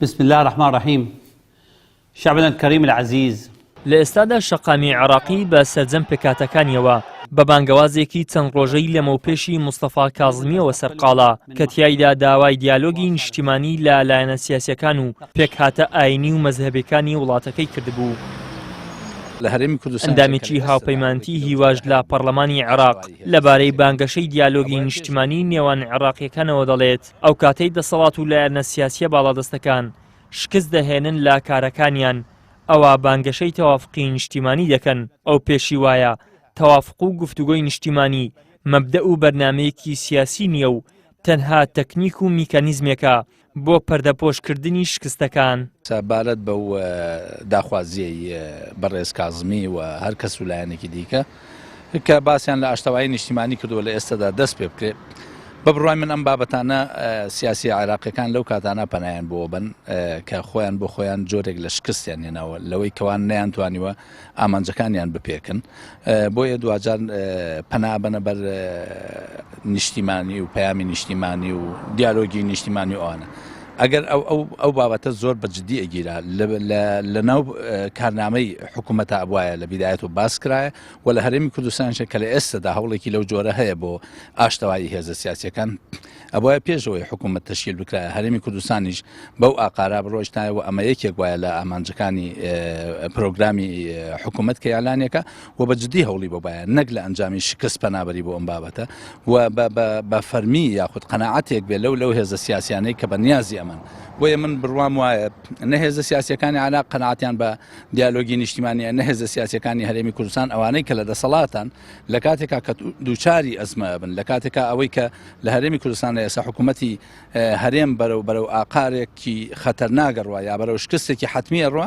بسم اللە الرحمن الرحیم شعبنا الکریم العزیز. لە ئێستادا شەقامی عێراقی بە سەرجەم پێکهاتەکانیەوە بە بانگەوازێکی چەند ڕۆژەی لەمەوپێشی مستەفا کازمییەوە سەرقاڵە کە تیایدا داوای دیالۆگی نیشتیمانی لە لایەنە سیاسیەکان و پێکهاتە ئاینی و مەزهەبیەکانی وڵاتەکەی کردبوو. ئەندامێکی هاوپەیمانتی هیواش لە پەڕلەمانی عێراق لەبارەی بانگەشەی دیالۆگی نیشتیمانی نێوان عێراقیەکانەوە دەڵێت، ئەو کاتەی دەسەڵات و لایەنە سیاسیە باڵادەستەکان شکست دەهێنن لە کارەکانیان ئەوا بانگەشەی تەوافقی نیشتیمانی دەکەن، ئەو پێشی وایە تەوافق و گفتوگۆی نیشتیمانی مەبدەئ و بەرنامەیەکی سیاسی نیە و تەنها تەکنیک و میکانیزمێکە بۆ پەردەپۆشکردنی شکستەکان. سەبارەت بەو داخوازییەی بەڕێز کازمی و هەر کەس و لایەنێکی دیکە کە باسیان لە ئاشتەوایی نیشتیمانی کردووە لە ئێستادا دەست پێ بکرێ بە بڕوای من ئەم بابەتانە سیاسیە عێراقیەکان لەو کاتانە پەنایان بۆ بن کە خۆیان بۆ خۆیان جۆرێک لە شکستیان هێناوە لەوەی کەوان نەیانتوانیوە ئامانجەکانیان بپێکن بۆیە دواجار پەنا بەنە بەر نیشتیمانی و پەیامی نیشتیمانی و دیالۆگی نیشتیمانی و ئەوانە ئەگەر ئەو ئەو ئەو بابەتە زۆر بە جدی ئەگیرا لە ناو کارنامەی حکوومەتە ئەبواە لە بیدایەت و باس کرایە و لە هەرێمی کوردستانشە کە لە ئێستادا هەوڵێکی لەو جۆرە هەیە بۆ ئاشتەوایی هێزە سیاسەکان ئەبوایە پێش ئەوەی حکوومەت تەشکیل بکرایە هەرێمی کوردستانیش بەو ئاقارە بڕۆیشتایە و ئەمە یەکێک وایە لە ئامانجەکانی پرۆگرامی حکوومەت کە ئیعلانێکە و بە جدی هەوڵی بۆ بایە نەک لە ئەنجامی شکست پەنابەری بۆ ئەم بابەتە و بە فەرمی یاخود قەناعەتێک بێ لەو لەو هێزە سیاسیانەی کە بە نیازی ئەمەن بۆیە من بڕوام وایە نە هێزە سیاسیەکانی عێراق قەناعەتیان بە دیالۆگی نیشتیمانیە نە هێزە سیاسیەکانی هەرێمی کوردستان ئەوانەی کە لە دەسەڵاتان لە کاتێکا کە دووچاری ئەزمە ئەبن لە کاتێکا ئەوەی کە لە هەرێمی کوردستان لە ئێستا حکوومەتی هەرێم بەرەو بەرەو ئاقارێکی خەتەرناک ئەڕوا یا بەرەو شکستێکی حەتمی ئەڕوا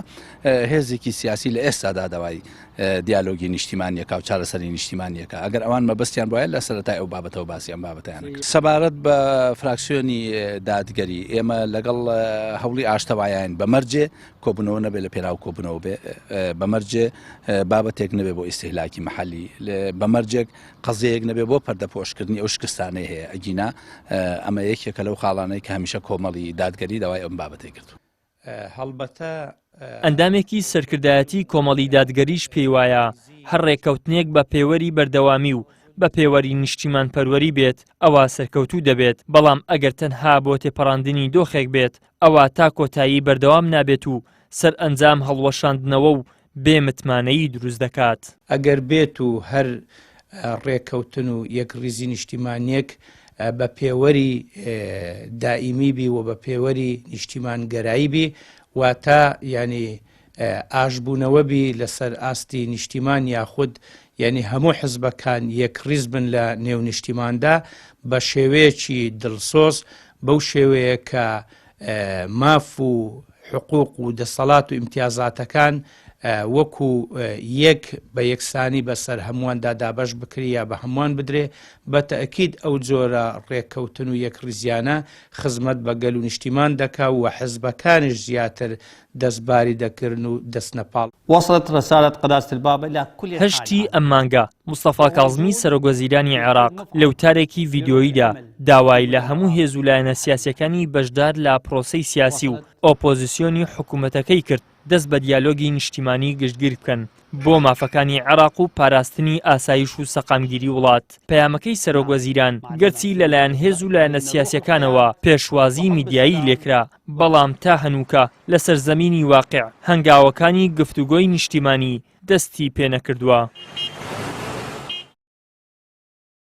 هێزێکی سیاسی لە ئێستادا داوای دیالۆگی نیشتیمانیەکە و چارەسەری نیشتیمانیەکە ئەگەر ئەوان مەبەستیان بوایە لە سەرەتای ئەو بابەتەوە باسی ئەم بابەتەیان کرد. سەبارەت بە فراکسیۆنی دادگەری ئێمە لەگەڵ هەوڵی ئاشتەوایین بە مەرجێ کۆبوونەوە نەبێ لە پێناو کۆبوونەوە بێ بە مەرجێ بابەتێک نەبێ بۆ ئیستیهلاکی مەحەلی بە مەرجێک قەزیەیەک نەبێ بۆ پەردەپۆشکردنی ئەو شکستانەی هەیە ئەگینا ئەمە یەکێکە لەو خاڵانەی کە هەمیشە کۆمەڵی دادگەری داوای ئەم بابەتەی کردووە. هەڵبەتە. ئەندامێکی سەرکردایەتی کۆمەڵی دادگەریش پێیوایە هەر ڕێککەوتنێک بە پێوەری بەردەوامی و بە پێوەری نیشتیمانپەروەری بێت ئەوا سەرکەوتوو دەبێت، بەڵام ئەگەر تەنها بۆ تێپەڕاندنی دۆخێک بێت ئەوا تا کۆتایی بەردەوام نابێت و سەرئەنجام هەڵوەشاندنەوە و بێ متمانەیی دروست دەکات. ئەگەر بێت و هەر ڕێککەوتن و یەکڕیزی نیشتیمانیەک بە پێوەری دائیمی بی و بە پێوەری نیشتیمانگەرایی بی واتە یانی ئاشبوونەوە بی لەسەر ئاستی نیشتیمان یاخود یانی هەموو حزبەکان یەکڕیز بن لە نێو نیشتیماندا بە شێوەیەکی دڵسۆز بەو شێوەیە کە ماف و حقوق و دەسەڵات و ئیمتیازاتەکان وەکو یەک بە یەکسانی بەسەر هەموواندا دابەش بکری یا بە هەمووان بدرێ بە تەئکید ئەو جۆرە ڕێککەوتن و یەکڕیزیانە خزمەت بە گەل و نیشتیمان دەکا و حزبەکانیش زیاتر دەستباری دەکرن و دەچنە پاڵ. وصلت رسالة قداسة البابا الى كل هەشتی ئەم مانگە، مستەفا کازمی سەرۆکوەزیرانی عێراق لە وتارێکی ڤیدیۆییدا داوای لە هەموو هێز و لایەنە سیاسییەکانی بەشدار لە پرۆسەی سیاسی و ئۆپۆزیسیۆنی حکومەتەکەی کرد دەست بە دیالۆگی نیشتیمانی گشتگیر بکەن بۆ مافەکانی عێراق و پاراستنی ئاسایش و سەقامگیری وڵات. پەیامەکەی سەرۆکوەزیران گەرچی لەلایەن هێز و لایەنە سیاسییەکانەوە پێشوازیی میدیایی لێکرا، بەڵام تا هەنووکە لەسەر زەمینی واقیع هەنگاوەکانی گفتوگۆی نیشتیمانی دەستی پێنەکردووە.